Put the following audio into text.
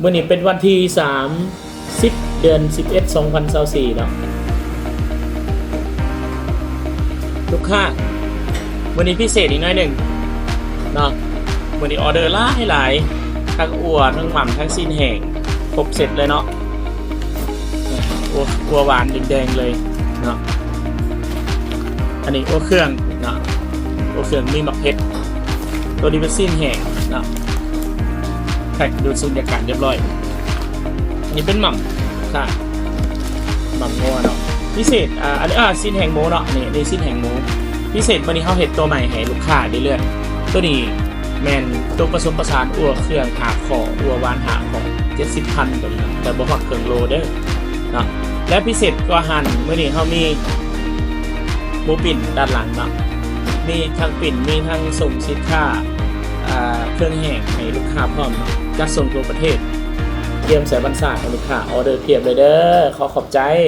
ມື້ນີ້ເປັນວັນທີສາມສິບ ເດືອນສິບເອັດ ສອງພັນຊາວສີ່ເນາະ. ລູກຄ້າ ມື້ນີ້ພິເສດອີກໜ້ອຍໜຶ່ງເນາະ. ມື້ນີ້ອໍເດີຫຼາຍໆ ທັງອົ່ວ ທັງໝ່ຳ ທັງຊີ້ນແຫ້ງ ຄົບເຊັດເລີຍເນາະ. ອົ່ວ ອົ່ວຫວານແດງໆເລີຍເນາະ. ອັນນີ້ອົ່ວເຄື່ອງເນາະ, ອົ່ວເຄື່ອງມີໝາກເຜັດ. ໂຕນີ້ເປັນຊີ້ນແຫ້ງເນາະ, ແພັກດູດສຸນຍາກາດຮຽບຮ້ອຍ. ນີ້ເປັນໝ່ຳ ຄ່ະ ໝ່ຳງົວເນາະ. ພິເສດ ອ່າ ອັນນີ້ ອ່າ ຊີ້ນແຫ້ງໝູເນາະ. ນີ້ ນີ້ຊີ້ນແຫ້ງໝູ. ພິເສດມື້ນີ້ເຮົາເຮັດໂຕໃໝ່ໃຫ້ລູກຄ້າໄດ້ເລືອກ. ໂຕນີ້ ແມ່ນໂຕປະສົມປະສານ ອົ່ວເຄື່ອງຫ້າຂໍ້ ອົ່ວຫວານຫ້າຂໍ້ ເຈັດສິບພັນ ໂຕນີ້ເນາະ, ແຕ່ບໍ່ຮອດເຄິ່ງໂລເດີເນາະ. ແລະ ພິເສດກວ່າຫັ້ນ ມື້ນີ້ເຮົາມີໝູປີ້ນດ້ານຫຼັງເນາະ, ມີທັງປີ້ນ ມີທັງສົ່ງສິນຄ້າ ອ່າ ເຄື່ອງແຫ້ງໃຫ້ລູກຄ້າພ້ອມເນາະ, ຈັດສົ່ງທົ່ວປະເທດ. ກຽມໃສ່ບັນຊາໃຫ້ລູກຄ້າ ອໍເດີພຽບເລີຍເດີ. ຂໍຂອບໃຈ.